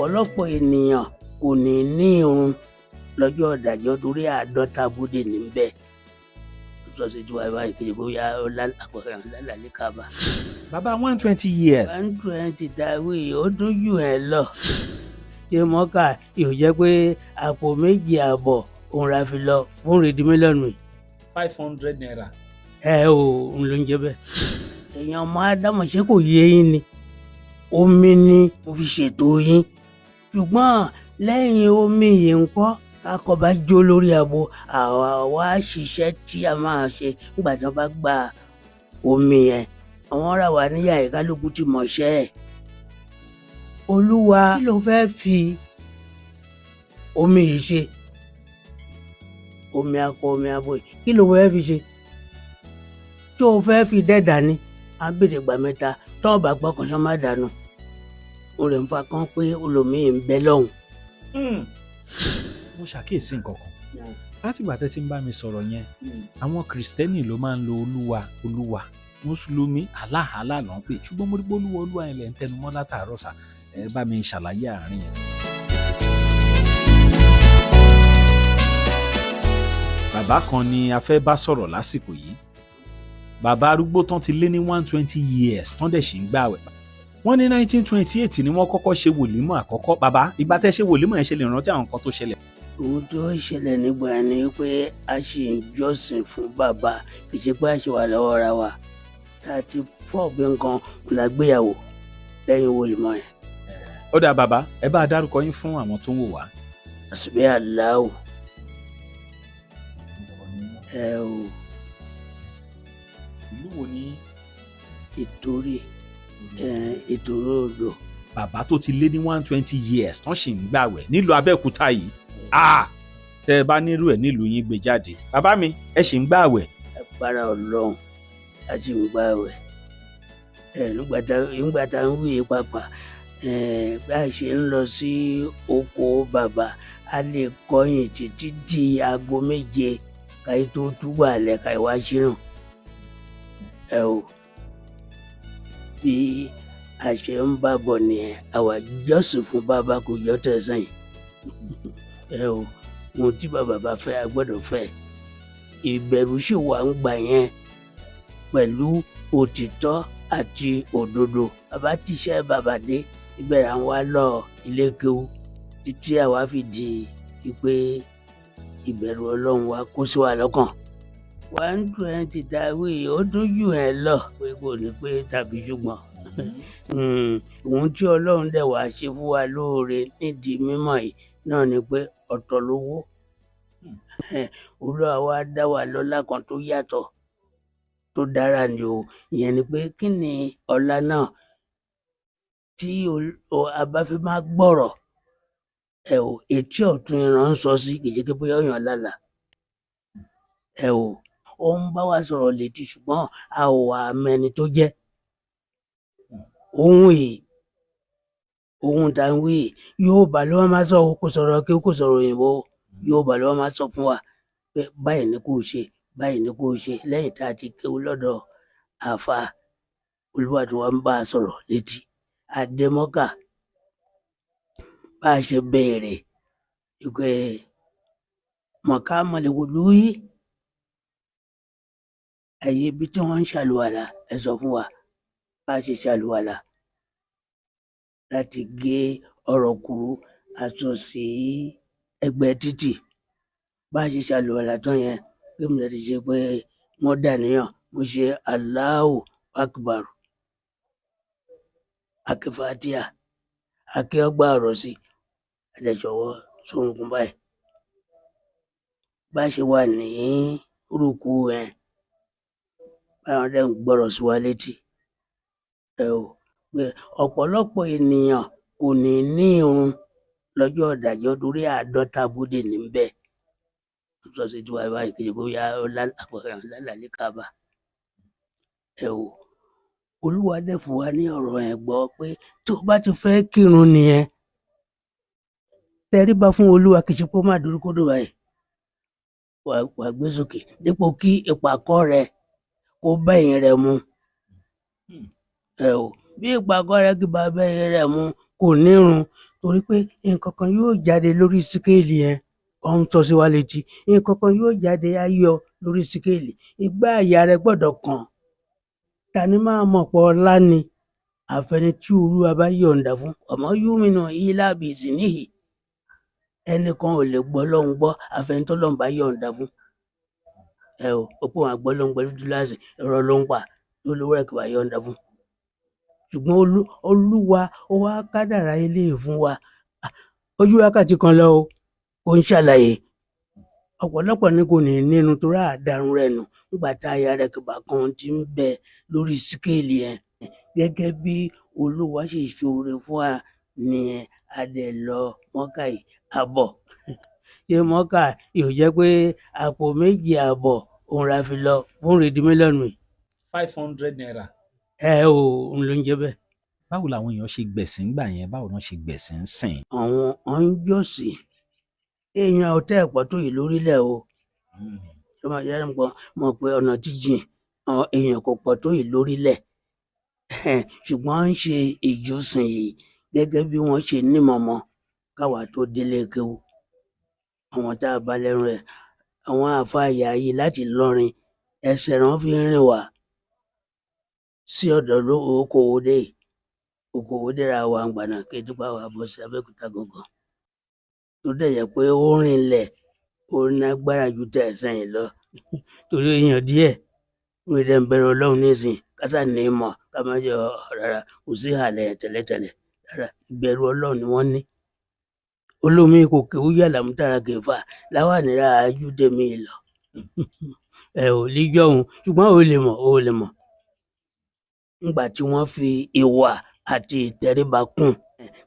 Ọ̀pọ̀lọpọ̀ ènìyàn kò ní ní irun lọ́jọ́ ìdájọ́ torí 50 bóde níbẹ̀ sọ sí tiwa báyìí kejì kó yá lálàlẹ́ kábà. Bàbá, 120 years. 120 dáwé, ó dún jù ẹ lọ. Ṣé mọ́kà yóò jẹ́ pé àpò 2.5 òun la fi lọ fún rèdí mílíọ̀nù yìí. ₦500. Ẹ ò ń ló ń jẹ bẹ́ẹ̀. Èèyàn ọmọ ádámọ̀, ṣé kò yé yín ni? Omi ni mo fi ṣètò yín, ṣùgbọ́n lẹ́yìn omi yìí ń kọ́ kakọ bá jó lórí abo, àwa wá ṣiṣẹ́ tí a máa ṣe nígbà tí wọ́n bá gba omi yẹn. Àwọn ará wa níyà yìí, kálukú ti mọ̀ṣẹ́ ẹ̀. Olúwa, kí ló fẹ́ fi omi yìí ṣe? Omi akọ, omi abo yìí, kí ló fẹ́ fi ṣe? Tó o fẹ́ fi dẹ́dà ni à ń bèrè ìgbà mẹ́ta. Tó o bá gbọ́ kan sọ má dànù, o lè ń fa kán pé olómiì ń bẹ lọ́hùn. Mo ṣàkíyèsí nǹkan kan látìgbà tẹ́ ti ń bá mi sọ̀rọ̀ yẹn. Àwọn Kìrìsìtẹ́nì ló máa ń lo Olúwa, Olúwa. Mùsùlùmí, Allah, Allah ló ń pè, ṣùgbọ́n mo rí pé Olúwa, Olúwa yẹn lẹ̀ ń tẹnu mọ́ látàárọ̀ sà. Ẹ bá mi ṣàlàyé àárín yẹn. Bàbá kan ni a fẹ́ bá sọ̀rọ̀ lásìkò yìí. Bàbá arúgbó tán ti lé ní 120 years, tán dẹ̀ ṣì ń gbààwẹ̀. Wọ́n ní 1928 ni wọ́n kọ́kọ́ ṣe wòlímọ̀ àkọ́kọ́. Bàbá, ìgbà tẹ́ ṣe wòlímọ̀ yẹn, ṣe lè rántí àwọn nǹkan tó ṣẹlẹ̀? Ohun tó ṣẹlẹ̀ nígbà yẹn ni pé a ṣì ń jọ́sìn fún bàbá, kì í ṣe pé a ṣe wà lọ́wọ́ ra wa. 34 bí nǹkan la gbéyàwó lẹ́yìn wòlímọ̀ yẹn. Ó dáa, bàbá, ẹ bá a dárúkọ yín fún àwọn tó ń wò wá. Àṣìbí aláwò ẹ o. Ìlú wo ni? Ìtorí ìtòrí odò. Bàbá tó ti lé ní 120 years tán sì ń gbàwẹ̀ nílùú Abẹ́òkúta yìí, ah, tẹ́ ẹ bá nírú ẹ̀ nílùú yín, gbé jáde. Bàbá mi, ẹ sì ń gbàwẹ̀? Agbára Ọlọ́run, a sì ń gbààwẹ̀ ẹ. Nígbà tá ń wí pàpà ẹ, bá a ṣe ń lọ sí oko bàbá, a lè kọyìn títí di aago 7 káyé tó túgbà lẹ káyé wá sínú ẹ o. Bí a ṣe ń bá bọ̀ nìyẹn, àwa jọ́sìn fún bàbá, kò jọ tẹ̀sán yìí ẹ o. Ohun tí bàbá bá fẹ́, a gbọ́dọ̀ fẹ́. Ìbẹ̀rù sì wà ń gbà yẹn pẹ̀lú òtítọ́ àti òdodo. Bàbá tíṣẹ́ bàbá dé ìbẹ̀rẹ̀, àwọn wa lọ ilé kéwú títí àwa fi di pé ìbẹ̀rù Ọlọ́run wa kó sí wa lọ́kàn. 120 dáwé, ó dún jù ẹ lọ pé kò ní pé tàbí, ṣùgbọ́n ohun tí Ọlọ́run dẹ̀ wá ṣe fún wa lóore nídìí mímọ̀ yìí náà ni pé ọ̀tọ̀ lówó. Olúwa wa dá wa lọ́lá kan tó yàtọ̀ tó dára ni o. Ìyẹn ni pé kí ni ọlá náà tí a bá fi máa gbọ́rọ̀ ẹ o, etí ọ̀tún ìran ń sọ sí, kì í ṣe pé bóyá ọ̀yàn lálàá ẹ o. Ó ń bá wa sọ̀rọ̀ létí, ṣùgbọ́n a ò wà mẹ́ni tó jẹ́ ohun yìí. Ohun tá ń wí yìí, Yorùbá ló máa sọ o, kò sọ̀rọ̀ kí kò sọ̀rọ̀ òyìnbó. Yorùbá ló máa sọ fún wa pé báyìí ni kò ṣe, báyìí ni kò ṣe. Lẹ́yìn tá a ti kéwú lọ́dọ̀ àáfàá, Olúwa tí wọ́n ń bá a sọ̀rọ̀ létí. Àdèmọ́kà, bá a ṣe béèrè ìpè mọ̀ká mọ̀lẹ́wòlú yìí, àyè ibi tí wọ́n ń ṣàlùwàlà, ẹ sọ fún wa bá a ṣe ṣàlùwàlà. Láti gé ọ̀rọ̀ kúrú, aṣọ sí ẹgbẹ́ títì. Bá a ṣe ṣàlùwàlà tán yẹn, pé mo ti ṣe pé wọ́n dàníyàn, mo ṣe Allahu Akbar, akẹfàtíà, akẹọgbà ọ̀rọ̀ sí adẹ̀sọ̀wọ́ sórùnkún báyìí. Bá a ṣe wà ní rúkú yẹn báwọn dẹ̀ ń gbọ́rọ̀ sí wa létí ẹ o, pé ọ̀pọ̀lọpọ̀ ènìyàn kò ní ní irun lọ́jọ́ ìdájọ́ torí 50 bóde níbẹ̀ sọ sí tiwa báyìí kejì kó yá lálàlẹ́ kábà ẹ o. Olúwa dẹ̀ fún wa ní ọ̀rọ̀ yẹn gbọ́ pé tó o bá ti fẹ́ kírun nìyẹn, tẹríba fún Olúwa. Kì í ṣe pé ó má dúró kódò báyìí, wà gbé sókè dípò kí ìpàkọ́ rẹ kó bá ẹ̀yìn rẹ mu ẹ o. Bí ìpàkọ́ rẹ kì bá bá ẹ̀yìn rẹ mu, kò nírun. Torí pé nǹkan kan yóò jáde lórí síkéèlì yẹn, ó ń sọ sí wa létí, nǹkan kan yóò jáde ayọ̀ lórí síkéèlì, igbá àyà rẹ gbọ́dọ̀ kàn. Ta ni máa mọ̀ pọ̀ ọlá ni? Àfẹni tí Olúwa bá yọ̀ǹda fún. Ọmọ yúmínú ilá bìsì níhì, ẹnìkan ò lè gbọ́ lọ́hùn gbọ́ àfẹni tọ́lọ́hun bá yọ̀ǹda fún. Ẹ o, ó pé wọn àgbọ́ lọ́hùn gbọ́ lójú láàsì, irọ́ ló ń pa, lólówó ẹ̀ kò bá yọ̀ǹda fún. Ṣùgbọ́n Olúwa ó wá kádàrá eléyìí fún wa. Ojú wákàtí kan lọ o, kò ń ṣàlàyé. Ọ̀pọ̀lọpọ̀ ni kò ní nínú torí àdàrú rẹ̀ nù nígbà tá aya rẹ̀ kò bá kan ohun tí ń bẹ lórí síkéèlì yẹn. Gẹ́gẹ́ bí Olúwa ṣe ṣoore fún wa ni a dẹ̀ lọ Mọ́kà yìí àbọ̀. Ṣé Mọ́kà yóò jẹ́ pé àpò méjì àbọ̀ òun la fi lọ fún rèdí mílíọ̀nù yìí? ₦500. Ẹ o, òun ló ń jẹ bẹ́ẹ̀. Báwo làwọn èèyàn ṣe gbẹ̀sìn gbà yẹn? Báwo lọ́n ṣe gbẹ̀sìn ń sìn? Àwọn ọ̀njọ́sìn èèyàn ọ̀tẹ́ ẹ̀pọ̀ tó yìí lórílẹ̀ o. Ṣé máa yára mọ̀ mọ̀ pé ọ̀nà jíjìn àwọn èèyàn kò pọ̀ tó yìí lórílẹ̀, ṣùgbọ́n ń ṣe ìjọsìn yìí gẹ́gẹ́ bí wọ́n ṣe nímọ̀ọ́mọ̀ káwa tó délé kéwu. Àwọn tá a bá lẹ́nu rẹ̀, àwọn àfáàyà yìí láti lọ́rin, ẹsẹ̀ rẹ̀ wọ́n fi ń rìn wá sí ọ̀dọ̀ okòwòdé okòwòdé ra wa gbànà kí dúpọ̀ wà bọ́ sí Abẹ́òkúta gangan, tó dẹ̀ yẹ pé ó rinlẹ̀, ó nágbára ju tẹ̀ sẹ́yìn lọ, torí èèyàn díẹ̀ wọ́n dẹ̀ ń bẹ̀rù Ọlọ́run nísìn kásá ní mọ̀ ká má jọ rárá, kò sí ìhàlẹ̀ tẹ́lẹ̀tẹ́lẹ̀ rárá, ìbẹ̀rù Ọlọ́run ni wọ́n ní. Olómi kò kéwú yàrá mútàrà kẹfà láwà nira ajú tèmi lọ ẹ ò líjọ òun, ṣùgbọ́n ò lè mọ̀, ò lè mọ̀ nígbà tí wọ́n fi ìwà àti ìtẹríba kún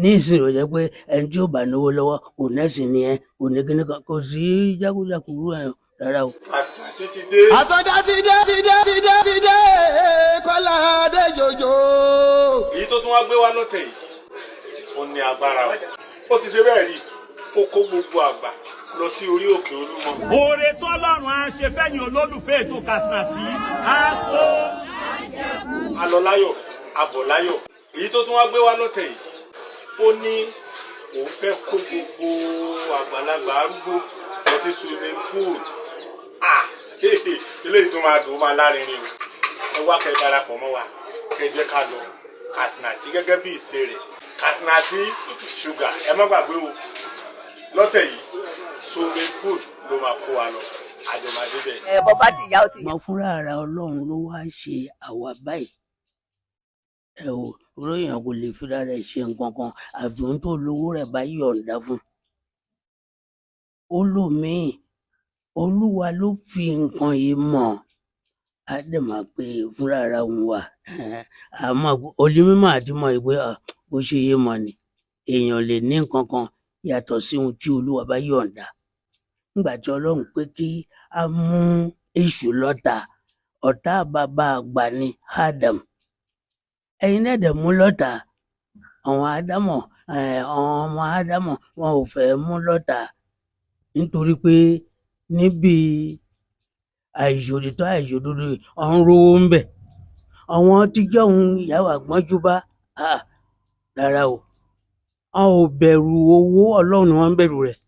ní ìsìn. Ó jẹ́ pé ẹni tí ó bá náwó lọ́wọ́ kò nẹ́sìn ni ẹ kò ní kíní kan, kò sí jákujàku ẹ rárá o. Àti ti dé. Àtọ́já ti dé ti dé ti dé ti dé Kọ́lá dé jòjò. Èyí tó tún wá gbé wá lọ́tẹ̀ yìí, ó ní agbára o. Ó ti ṣe bẹ́ẹ̀ rí, ó kó gbogbo àgbà lọ sí orí òkè Olúmọ. Oore tọ́lọ́run á ṣe fẹ́yìn olólùfẹ́ ètò Katsina tí á tó. A lọ láyọ̀, a bọ̀ láyọ̀. Èyí tó tún wá gbé wá lọ́tẹ̀ yìí, ó ní òun fẹ́ kó gbogbo àgbàlagbà arúgbó lọ sí swimming pool. Ah, eléyìí tó máa dùn ó, máa lárinrin o. Ẹ wá kẹ́ darapọ̀ mọ́ wa, kẹ́ jẹ́ ká lọ Katsina tí gẹ́gẹ́ bí ìṣe rẹ̀, Katsina tí ṣúgà. Ẹ má gbàgbé o, lọ́tẹ̀ yìí swimming pool ló máa kó wa lọ, àjọmọdé bẹ́ẹ̀. Ẹ bọ́ bá ti yá ó ti yá. Mọ fúnra ara Ọlọ́run ló wá ṣe àwa báyìí. Ẹ ò ròyìn kò lè fira rẹ̀ ṣe nǹkan kan àfi ohun tó lówó rẹ̀ bá yọ̀ǹda fún. Ó lòmíì, Olúwa ló fi nǹkan yìí mọ̀, á dẹ̀ máa pé fúnra ara òun wà. Àmọ́ onímọ̀ àti mọ̀ pé bó ṣe yé mọ̀ ni èèyàn lè ní nǹkan kan yàtọ̀ sí ohun tí Olúwa bá yọ̀ǹda. Nígbà tí Ọlọ́run pé kí á mú èṣù lọ́ta, ọ̀tá bàbá àgbà ni Adam, ẹ̀yin náà dẹ̀ mú lọ́ta. Àwọn Ádámọ̀, àwọn ọmọ Ádámọ̀ wọn ò fẹ́ mú lọ́ta nítorí pé níbi àìṣòtítọ́ àìṣòdodo ọ̀hún rówó ń bẹ̀. Àwọn tíjọ́ òun ìyàwó àgbọ́njú bá rárá o, wọn ò bẹ̀rù owó, Ọlọ́run ni wọ́n ń bẹ̀rù rẹ̀.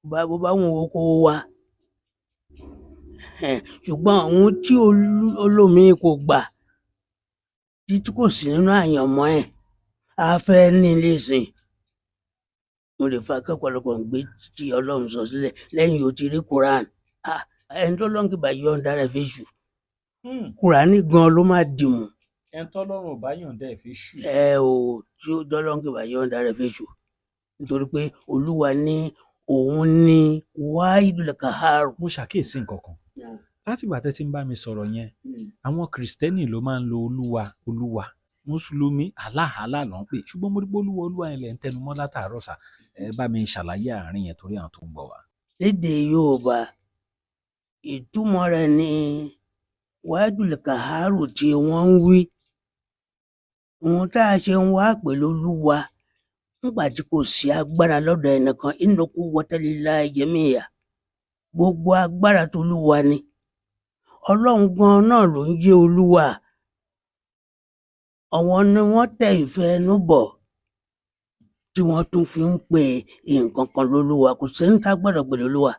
Bó bá wọn owó kówó wá, ṣùgbọ́n àwọn tí olómi kò gbà títí kò sí nínú àyànmọ́ ẹ̀ á fẹ́ ní nísìn. Mo lè fa kẹ́pọ̀lọpọ̀ ń gbé tí Ọlọ́run sọ sílẹ̀ lẹ́yìn ó ti rí Quran. Ẹni tó lọ́n kìbà yọ̀ǹda rẹ̀ fi ṣù, Quran gan ló má dìmú. Ẹni tọ́lọ́run ò bá yọ̀ǹda ẹ̀ fi ṣù. Ẹ ò tí ó dọ́lọ́n kìbà yọ̀ǹda rẹ̀ fi ṣù, nítorí pé Olúwa ní òun ní wáìdùl kàhárù. Mo ṣàkíyèsí nǹkan kan látìgbà tẹ́ ti ń bá mi sọ̀rọ̀ yẹn. Àwọn kìrìsìtẹ́nì ló máa ń lo Olúwa Olúwa, mùsùlùmí Allah Allah ló ń pè, ṣùgbọ́n mo rí pé Olúwa Olúwa yẹn lẹ̀ ń tẹnu mọ́ látàárọ̀ sà. Ẹ bá mi ṣàlàyé àárín yẹn torí àwọn tó ń gbọ́ wa. Lédè Yorùbá, ìtumọ̀ rẹ̀ ní wáìdùl kàhárù tí wọ́n ń wí. Ohun tá a ṣe ń wá pẹ̀lú Olúwa nígbà tí kò sí agbára lọ́dọ̀ ẹnìkan, inna quwwata lillahi jami'a, gbogbo agbára tolúwa ni. Ọlọ́run gan náà ló ń jẹ́ Olúwa. Àwọn ni wọ́n tẹ ìfẹ́ ẹnu bọ̀. Tí wọ́n tún fi ń pè nǹkan kan lólúwa, kò sẹ́ni tá gbọ́dọ̀ pè lólúwa.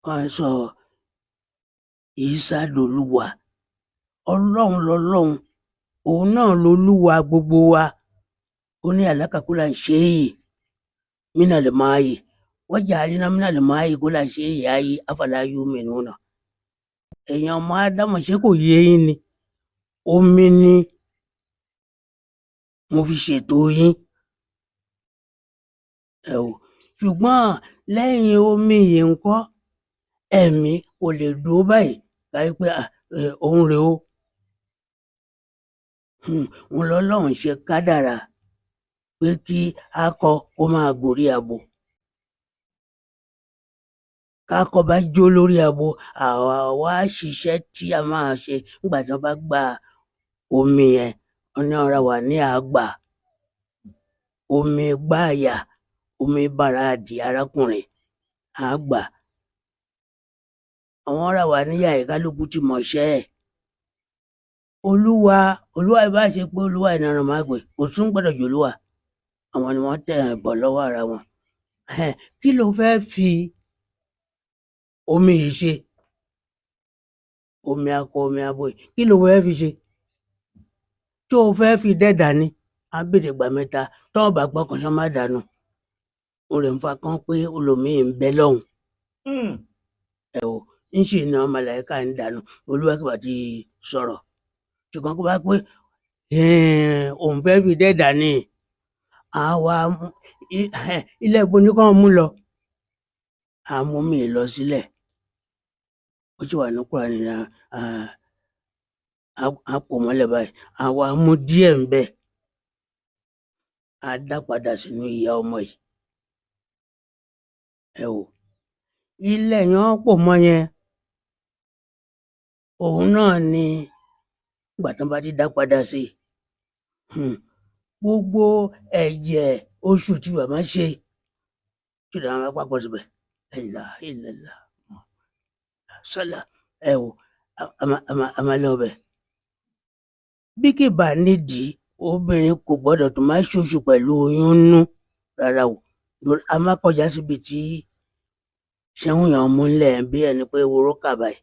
Wọ́n sọ Ìsá lolúwa, Ọlọ́run lọ́lọ́run, òun náà lolúwa gbogbo wa. Ó ní àlákàkúlà ń ṣe é mínà lè máa yìí wọ́n jà á nínú mínà lè máa yìí kó là ṣe é yá yìí afàlà yóò mìíràn náà. Èèyàn ọmọ Ádámọ̀, ṣé kò yé yín ni? Omi ni mo fi ṣètò yín ẹ o. Ṣùgbọ́n lẹ́yìn omi yìí ńkọ́? Ẹ̀mí kò lè dúró báyìí káyí pé òun rèé o. Òun lọ́lọ́run ṣe kádàrà pé kí akọ kó máa gòrí abo. Kákọ bá jó lórí abo, àwa wá ṣiṣẹ́ tí a máa ṣe nígbà tí wọ́n bá gba omi yẹn. Wọ́n ní ọ̀rá wà ní àgbà omi gbáàyà, omi báradì arákùnrin àgbà. Àwọn ọ̀rá wà níyà yìí, kálukú ti mọ̀ṣẹ́ ẹ̀. Olúwa, olúwa ìbá ṣe pé olúwa ìnara máa gbé kò tún gbọ́dọ̀ jù olúwa. Àwọn ni wọ́n tẹ̀ ẹ̀ bọ̀ lọ́wọ́ ara wọn. Kí ló fẹ́ fi omi yìí ṣe? Omi akọ, omi abo yìí, kí ló fẹ́ fi ṣe? Tó o fẹ́ fi dẹ́dà ni á bèrè ìgbà mẹ́ta. Tọ́ ọ̀bà gbọ́kàn sọ má dànù. Ó rẹ̀ ń fa kán pé olòmíì ń bẹ lọ́hùn. Ẹ o ń ṣì ní ọmọ màláíkà ń dànù. Olúwa kìbà ti sọ̀rọ̀, ṣùgbọ́n kó bá pé òun fẹ́ fi dẹ́dà ni, àwa ilé ẹ̀gbọ́n ní kàn mú lọ, àmú mi lọ sílẹ̀. Ó sì wà ní Kúránì náà, á pò mọ́lẹ̀ báyìí. Àwa mú díẹ̀ ń bẹ̀, á dá padà sínú ìyá ọmọ yìí. Ẹ wò ilẹ̀ yẹn, wọ́n pò mọ́ yẹn. Òun náà ni ìgbà tí wọ́n bá ti dá padà sí i, gbogbo ẹ̀jẹ̀ oṣù tí bàbá ṣe tí ìdáná bá papọ̀ síbẹ̀, ẹ̀là ìlẹ̀là sọ́là. Ẹ wò, a máa lọ bẹ̀. Bí kì bá nídìí, obìnrin kò gbọ́dọ̀ tó máa ṣoṣù pẹ̀lú oyún nú rárá o. A má kọjá síbi tí ṣẹ́hún yẹn múlẹ̀ bí ẹni pé wóró kà báyìí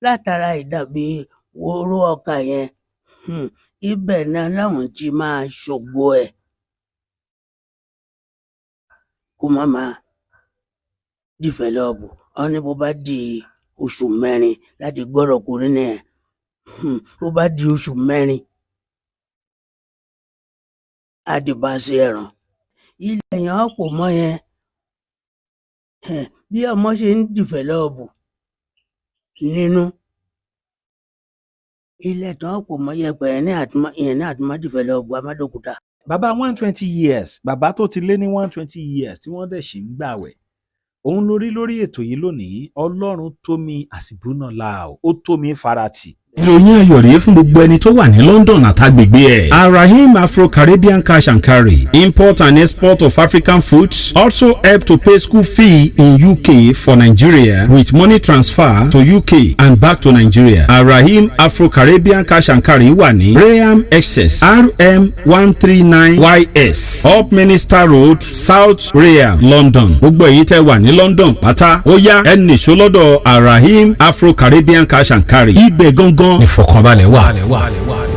látara ìdàbí wóró ọkà yẹn. Ibẹ̀ náà láwọn ti máa ṣògo ẹ̀ kó má máa dìfẹ́lọ́ọ̀bù. Wọ́n ní bó bá di oṣù 4 láti gbọ́rọ̀ kúrú ní ẹ̀, bó bá di oṣù 4, á di bá sí ẹ̀ràn ilẹ̀ yẹn pò mọ́ yẹn. Bí ọmọ ṣe ń dìfẹ́lọ́ọ̀bù nínú ilẹ̀ tán pò mọ́ yẹpẹ̀ ní àtúmọ̀ ìyẹn ní àtúmọ̀ dìfẹ́lọ́ọ̀bù amádòkúta. Bàbá 120 years, bàbá tó ti lé ní 120 years tí wọ́n dẹ̀ ṣì ń gbàwẹ̀, òun lórí lórí ètò yìí lónìí. Ọlọ́run tó mi àsìbúnà la ó tó mi farati. Ìròyìn ayọ̀ rèé fún gbogbo ẹni tó wà ní London àtàgbègbè ẹ̀. Arahim Afro-Caribbean Cash and Carry, import and export of African foods, also help to pay school fee in UK for Nigeria with money transfer to UK and back to Nigeria. Arahim Afro-Caribbean Cash and Carry wà ní Rainham, Essex, RM139 YS, Upminster Road, South Rainham, London. Gbogbo èyí tẹ́ wà ní London pátá, ó yá, ẹ nìṣó lọ́dọ̀ Arahim Afro-Caribbean Cash and Carry. Ibẹ̀ gangan ìfọ̀kànbalẹ̀ wà.